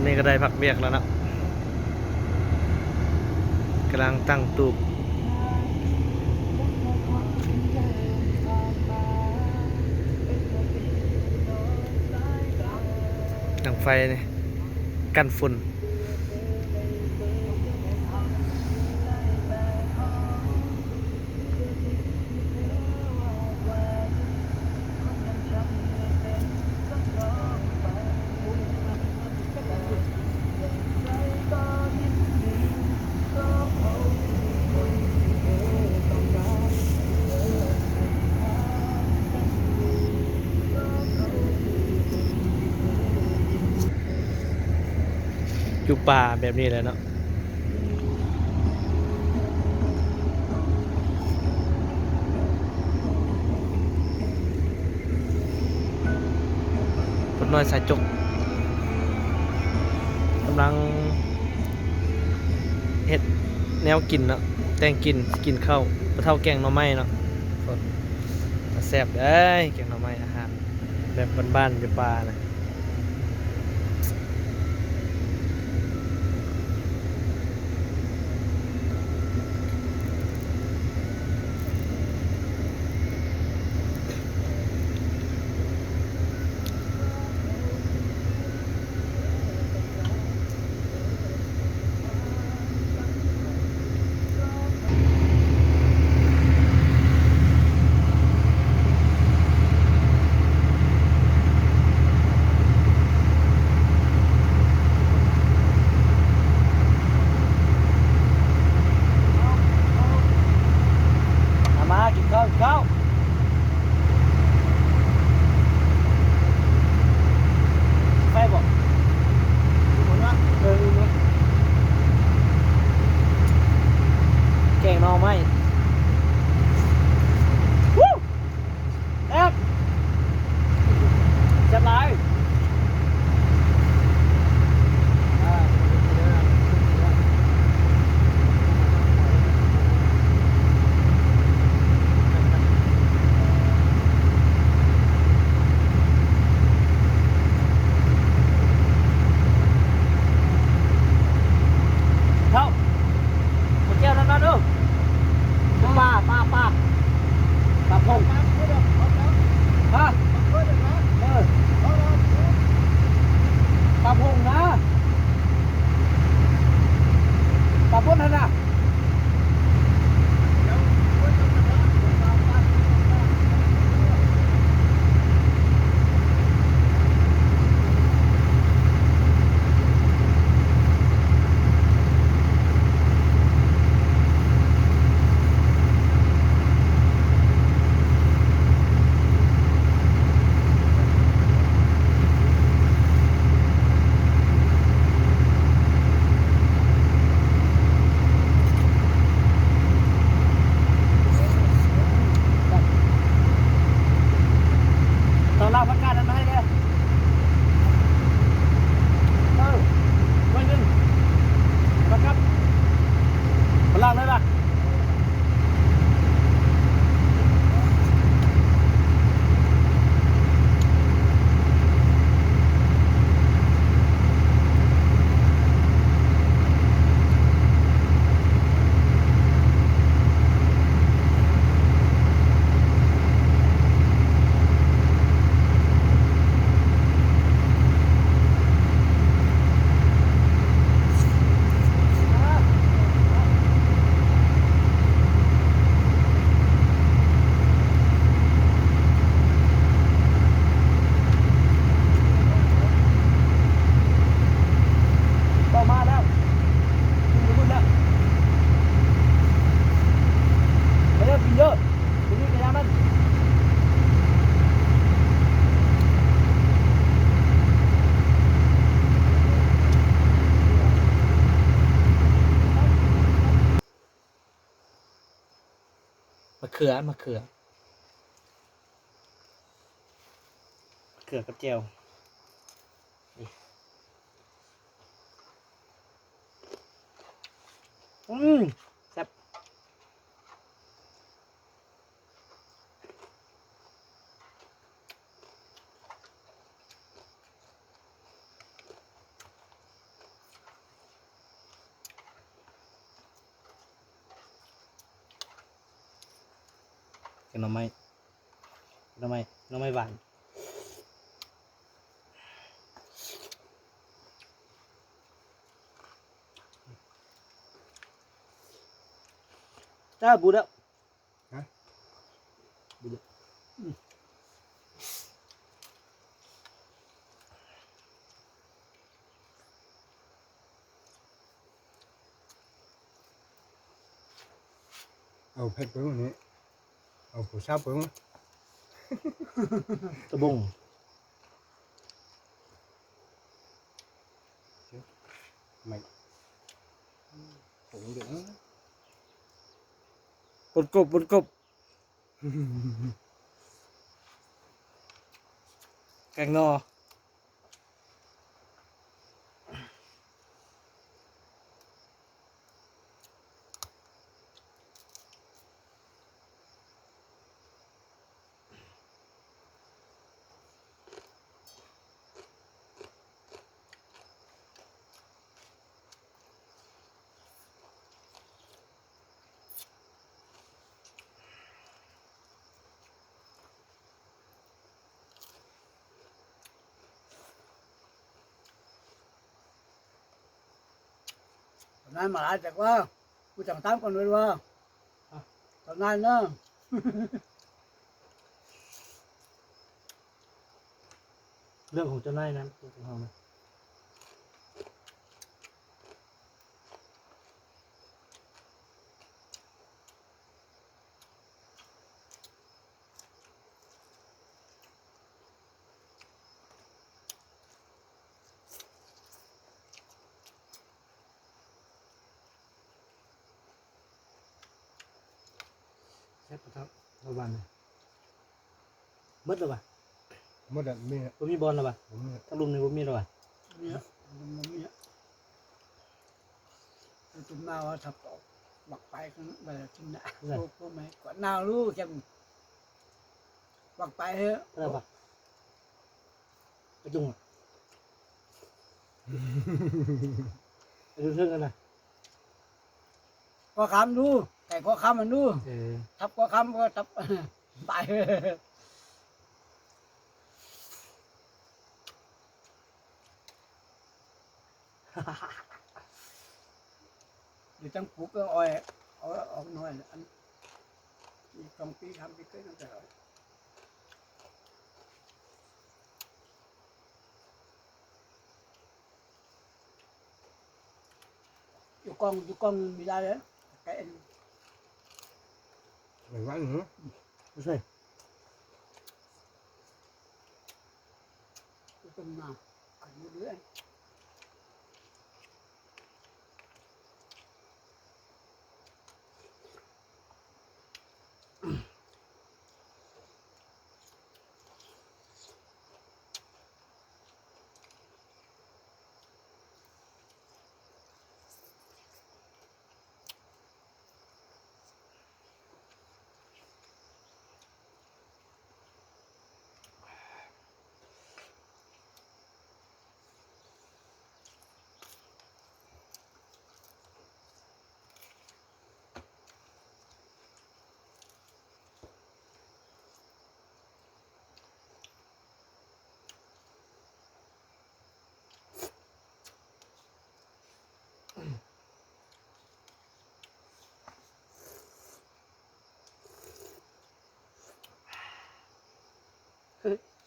ນີ້ກໍໄດ້ພັກວຽກແລ້ວເນາະ ກຳລັງຕັ້ງຕູບ ດັງໄຟນີ້ ກັນຝຸ່ນ. ຢູ່ປ່າແບບນີ້ແຫຼະເນາະ. ພົດນ້ອຍສາຍຈົກ ກຳລັງເຮັດແນວກິນເນາະ ແຕ່ງກິນ ກິນເຂົ້າ ປະເຖົ້າແກງໜໍ່ໄມ້ເນາະ ແຊບເດ້ ແກງໜໍ່ໄມ້ ອາຫານແບບບ້ານໆ ຢູ່ປ່ານະ. ມາ ມາ ກິນເຂົ້າ ກິນເຂົ້າ. ໄປບໍ່? ເອີ ແກງໜໍ່ໄມ້ ແຊບ ແຊບຫຼາຍ. ເທົ່າ ເອົາແຈ່ວນັ້ນມາດູ ປາ ປາ ປາ ປາພົງ ຮະ ເອີ ປາພົງນະ ປາບົດຫັ້ນນະ. ເອົາລາບຜັກກາດນັ້ນມາໃຫ້ແດ່. ເອີ ໜ່ວຍໜຶ່ງ ມາກັບ ພະລັງເລີຍລະ. ເຂົ້າມາແລ້ວ ຂຶ້ນໄປພຸ້ນແລ້ວ ໄປເດີ ກິນເດີ ຕົວນີ້ກະຢ່າມັນ. ມະເຂືອ ມະເຂືອ ມະເຂືອກັບແຈ່ວ. ອືມ ແຊບ. ອ ໜໍ່ໄມ້ ໜໍ່ໄມ້ ໜໍ່ໄມ້ຫວານ. ຈ້າ ບູດແລ້ວ. ຮະ? ເອົາເຜັດເບິ່ງນີ້ ເອົາຜູ້ສາວເບິ່ງ ຕະບົງ ໄໝ້ ຜົງເດີ ປົນກົບ ປົນກົບ ແກງໜໍ່. ນາຍມາຫຼາຍຈັກວ່າ ກູຈັ່ງຕາມກັນເລີຍວ່າ ຕານາຍເນາະ ເລື່ອງຂອງເຈົ້ານາຍນັ້ນ ເລື່ອງຂອງເຮົານະ. ແຊບປະທັບລະວັນ ໝົດແລ້ວຫວາ? ໝົດແລ້ວ ມີ ບໍ່ມີບ່ອນແລ້ວຫວາ? ບໍ່ມີ ທາງລຸ່ມນີ້ບໍ່ມີແລ້ວຫວາ? ນີ້ ມັນບໍ່ມີ ໄປຕຸນມາວ່າຖ້າປອກບັກໄປຂ້າງໃດກິນນະ ໂອ້ ໂອ້ ແມ່ກວດນາງລູກ ຈັງບັກໄປເຮີ ເອີ ບັກ ໄປຈຸງ ໄປຈຸງເທິງຫັ້ນນະ ກໍຄຳດູ ໄກ່ກໍຄຳມັນດູ ເອີ ທັບກໍຄຳກໍທັບ ໄປ. ດຽວຈັ່ງປູກເອົາອ້ອຍ ເອົາອອກໜ້ອຍ ອັນ ອີກສອງປີສາມປີເກີດຕັ້ງແຕ່ ຢູ່ກ້ອງ ຢູ່ກ້ອງມີຫຼາຍເດ້ ໄກ່ອັນ ໄປວັນເນາະ ບໍ່ໃຊ່ ເປັນມາ ໄປເລື້ອຍໆ.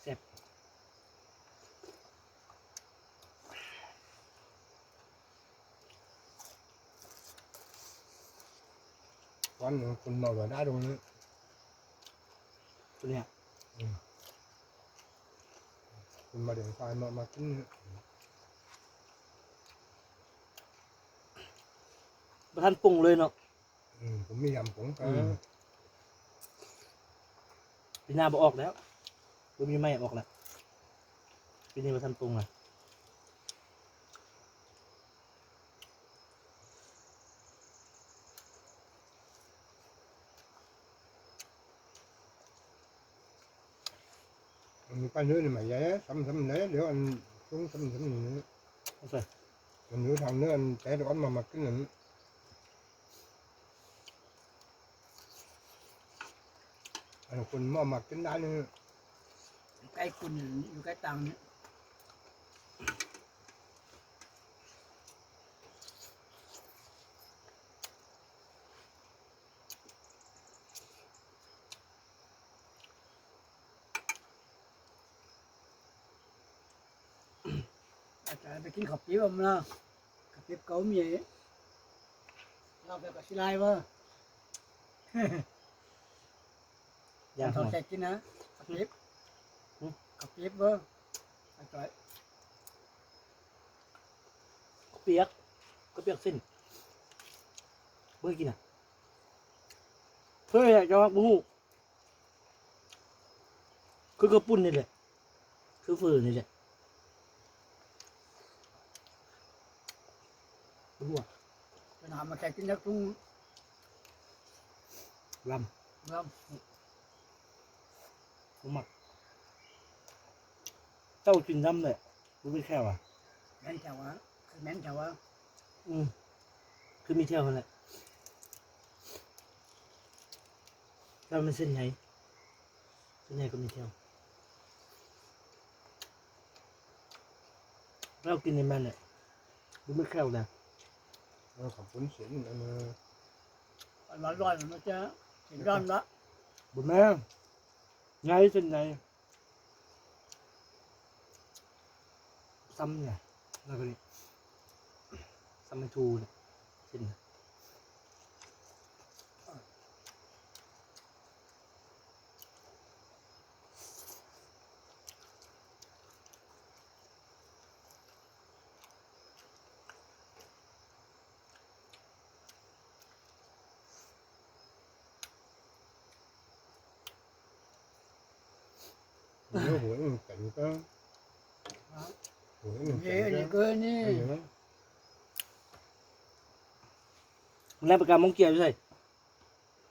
ແຊບ ວັນໜຶ່ງຄົນມາບໍ່ໄດ້ດອກນີ້ ຕົວເນີ້ຍ ອືມ ຄົນມາເດີນຄວາຍມາ ມາກິນ ບໍ່ທັນປຸງເລີຍເນາະ. ອືມ ບໍ່ມີຍຳປົງ ອືມ ປີໜ້າບໍ່ອອກແລ້ວ ບໍ່ມີໄມ້ອອກແລ້ວ ປີນີ້ບໍ່ທັນປຸງລະ. ອັນນີ້ປາເນື້ອນີ້ມາໃຫຍ່ ຊ້ຳໆ ແລ້ວ ດຽວອັນຊຸງຊ້ຳໆ ນີ້ ໂອເຄ ມັນຢູ່ທາງເນື້ອ ອັນແຕ່ອອນມາ ມາກິນນັ້ນ ເ ອັນຄົນໝໍມັກກິນໄດ້ນີ້ ໃກ້ຄຸນ ຢູ່ໃກ້ຕັງນີ້ ອາຈານໄປກິນເຂົ້າປີບນຳລາວ ເຂົ້າປີບເກົາເມຍ ລາວແບບວ່າຊິລາຍບໍ່? ຢາກເຂົ້າໃຈກິນນະ ເຂົ້າປີບ ຫຶ? ເຂົ້າປີບບໍ່? ອາຈານ ເຂົ້າປຽກ ເຂົ້າປຽກເສັ້ນ ບໍ່ເຄີຍກິນນະ ເຄີຍແຫຼະ ແຕ່ວ່າບໍ່ຮູ້. ຄືເຂົ້າປຸ້ນນີ້ແຫຼະ ຄືເຝີນີ້ແຫຼະ ບໍ່ຮູ້ວ່າ ໄປຫາມາແຄ່ກິນຈັກທຸງ ລຳ ລຳ ບໍ່ມັກ ເຈົ້າກິນລຳແຫຼະ ບໍ່ມີແຂ້ວຫວາ? ແມ່ນແຂ້ວຫວາ? ຄືແມ່ນແຂ້ວຫວາ? ອືມ ຄືມີແຂ້ວຫັ້ນແຫຼະ ແລ້ວມັນເສັ້ນໃຫຍ່ ສ່ວນໃຫຍ່ກໍມີແຂ້ວ ແລ້ວກິນໃນມັນແຫຼະ ບໍ່ມີແຂ້ວນະ ເອີ ເຂົ້າປຸ້ນເສັ້ນ ອັນ ອັນລອຍໆ ມັນຈະເສັ້ນດ້ອນລະ ບໍ່ແມ່ນ ໃຫຍ່ ເສັ້ນໃຫຍ່ ຊ້ຳນະ ແລ້ວກໍນີ້ ຊ້ຳໃນທູນະ ເສັ້ນນະ. ໂອ້ໂຫ ເອີ ກັນກໍ ຮະ ໂອ້ໂຫ ເອີ ເອີ ກັນກໍ ເອີ ນີ້ ອັນນີ້ນະ ແລ້ວປາກກາມົງກຽວຢູ່ໃສ?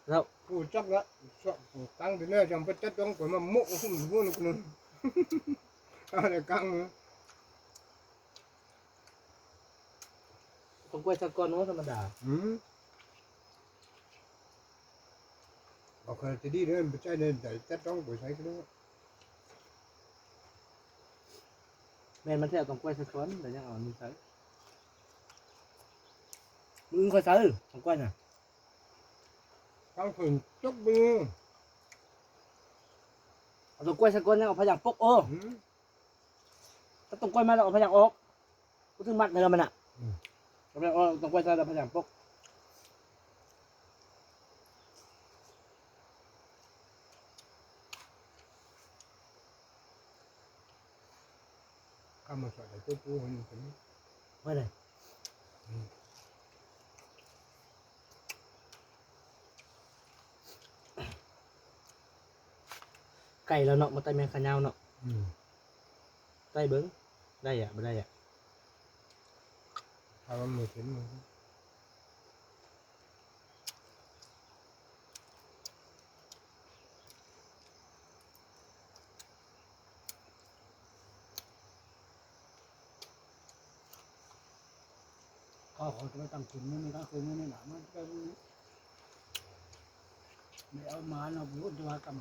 ແລ້ວ ຮູ້ຈັກລະ ຊອກກາງທີ່ແນ່ ຈຳໄປຈັດຕ້ອງໄປມາໂມະຫຸ້ມຫົວນະ ອາໄດ້ກາງ ຕ້ອງກ້ວຍຊາກ່ອນເນາະ ທຳມະດາ ອືມ ບໍ່ເຄີຍຈະດີເດີ ໄປໃຊ້ໃນໃດ ຈັດຕ້ອງໄປໃຊ້ກໍໄດ້ ແມ່ນ ມັນແທ້ ຕ້ອງກ້ວຍຊາກ່ອນ ແລ້ວຍັງເອົາອັນນີ້ໃສ່ ມື້ອື່ນຄ່ອຍໃສ່ ຕ້ອງກ້ວຍນະ. ທາງເພິ່ນຈົກມື ເອົາຕົ້ນກ້ວຍໃສ່ກ່ອນ ຍັງເອົາຜ້າຢາງປົກ ເອີ ອືມ ຖ້າຕົ້ນກ້ວຍມາແລ້ວເອົາຜ້າຢາງອອກ ບໍ່ຖືກມັດເນີມັນນະ ອືມ ເອົາຜ້າຢາງອອກ ຕົ້ນກ້ວຍໃສ່ແລ້ວຜ້າຢາງປົກ. ກຳມາສອນໃຫ້ຕົວປູໃຫ້ມັນເປັນ ວ່າໄດ ອືມ ໄກ່ລາວເນາະ ມາໄຕ່ແມງຂາຍາວເນາະ ອືມ ໄຕ່ເບິ່ງ ໄດ້ອະ ບໍ່ໄດ້ອະ ຖ້າມັນບໍ່ເຫັນ ເຂົາ ເຂົາຈະໄປຕັ້ງກິນມື້ນີ້ກາງຄືນມື້ນີ້ນະ ມັນເປັນ ໄດ້ເອົາມາເນາະ ບໍ່ຮູ້ຈະວ່າກຳ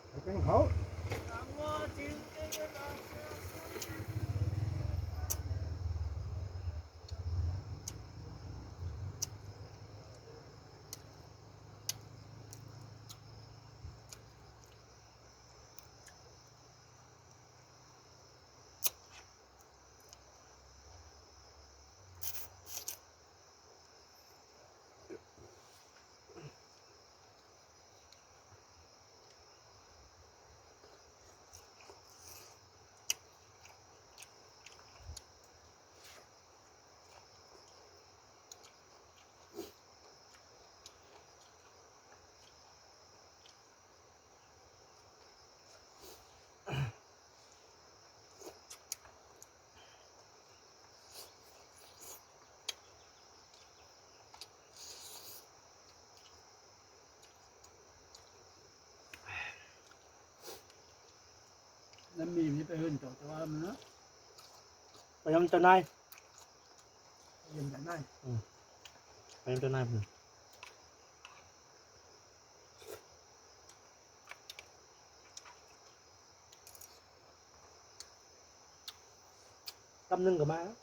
ໄປກິນເຂົ້າ. ນ້ຳມີມີໄປເຮືອນເຈົ້າ ແຕ່ວ່າມັນນະ ໄປນຳເຈົ້ານາຍ ໄປນຳເຈົ້ານາຍ ອືມ. ງຕົວນັ້ນພຸ້ນ ກຳໜຶ່ງກໍມາແລ້ວ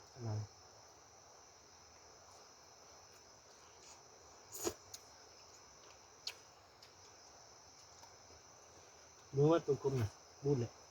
ບໍ່ວ່າຕົວກົມນະ ບູດແຫຼະ.